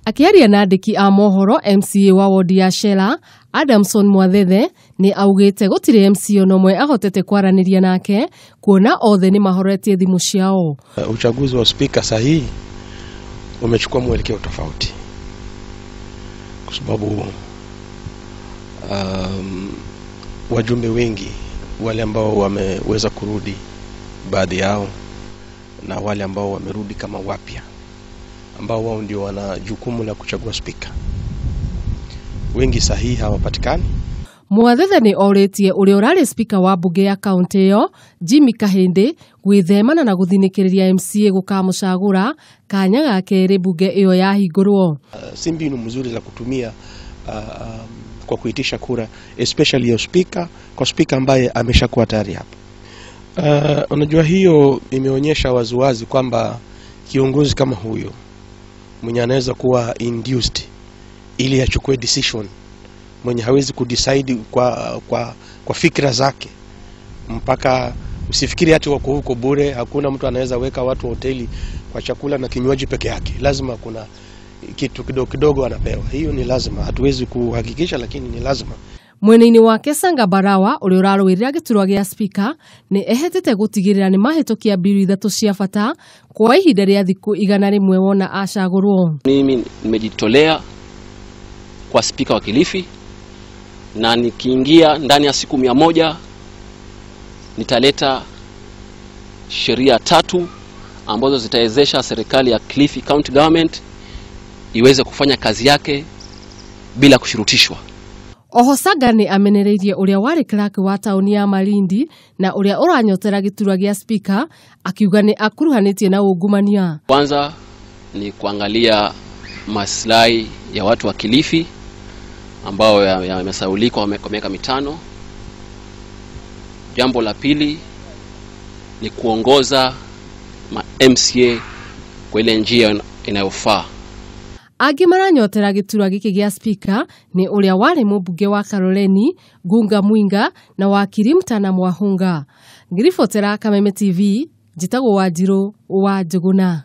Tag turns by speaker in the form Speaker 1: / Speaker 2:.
Speaker 1: Akĩaria na andĩki a mohoro, MCA wa wodi ya Shela Adamson Mwathethe nĩ augĩte gũtirĩ MCA ona ũmwe ahotete kwaranĩria nake kuona othe nĩ mahoretie thimũ ciao.
Speaker 2: Uchaguzi wa spika sahihi umechukua mwelekeo tofauti kwa sababu wajumbe wengi wale ambao wameweza kurudi baadhi yao na wale ambao wamerudi kama wapya ambao wao ndio wana jukumu la kuchagua spika, wengi sahihi hawapatikani.
Speaker 1: Mwathethe nĩ orĩtie ũrĩa ũrarĩ spika wa mbunge ya kaunti ĩyo Jimmy Kahĩndĩ gwĩthemana na gũthinĩkĩrĩria MCA gũkamũcagũra kanya ga kerĩ mbunge ĩyo yahingũrwo.
Speaker 2: Si mbinu mzuri za kutumia kwa kuitisha kura especially ya spika kwa spika ambaye ameshakuwa tayari hapa. Unajua hiyo imeonyesha waziwazi kwamba kiongozi kama huyo mwenye anaweza kuwa induced ili achukue decision, mwenye hawezi kudecide kwa fikra zake, mpaka usifikiri hati wako huko bure. Hakuna mtu anaweza weka watu hoteli kwa chakula na kinywaji peke yake, lazima kuna kitu kidogo kidogo anapewa. Hiyo ni lazima, hatuwezi kuhakikisha lakini ni lazima.
Speaker 1: Mwena-inĩ wake Sanga Barawa ũrĩa ũrarũĩrĩra gĩturwa gĩa spika nĩ ehetete gũtigĩrĩra nĩ mahĩtũkia mbiru ithatũ cia bata kwa ihinda rĩa thikũ 100 wona acagũrwo.
Speaker 3: Mimi nimejitolea kwa spika wa Kilifi na nikiingia ndani ya siku 100 nitaleta sheria 3 ambazo zitawezesha serikali ya Kilifi County Government iweze kufanya kazi yake bila kushurutishwa.
Speaker 1: Oho Sanga nĩ amenereirie ũrĩa warĩ clerk wa taũni ya Malindi na ũrĩa ũranyotera gĩturwa gĩa spika akiuga nĩ akuruhanĩtie na ungumania.
Speaker 3: Kwanza ni kuangalia maslahi ya watu wa Kilifi ambao yamesaulika kwa miaka 5. Jambo la pili ni kuongoza ma MCA kwa ile njia inayofaa.
Speaker 1: Angĩ maranyotera gĩturwa gĩkĩ gĩa spika nĩ ũrĩa warĩ mũmbunge wa Kaloleni Ngunga Mwinga na wakiri Mtana Mwahunga. Ngiribotera Kameme TV, njĩtagwo Wanjirũ wa Njũgũna.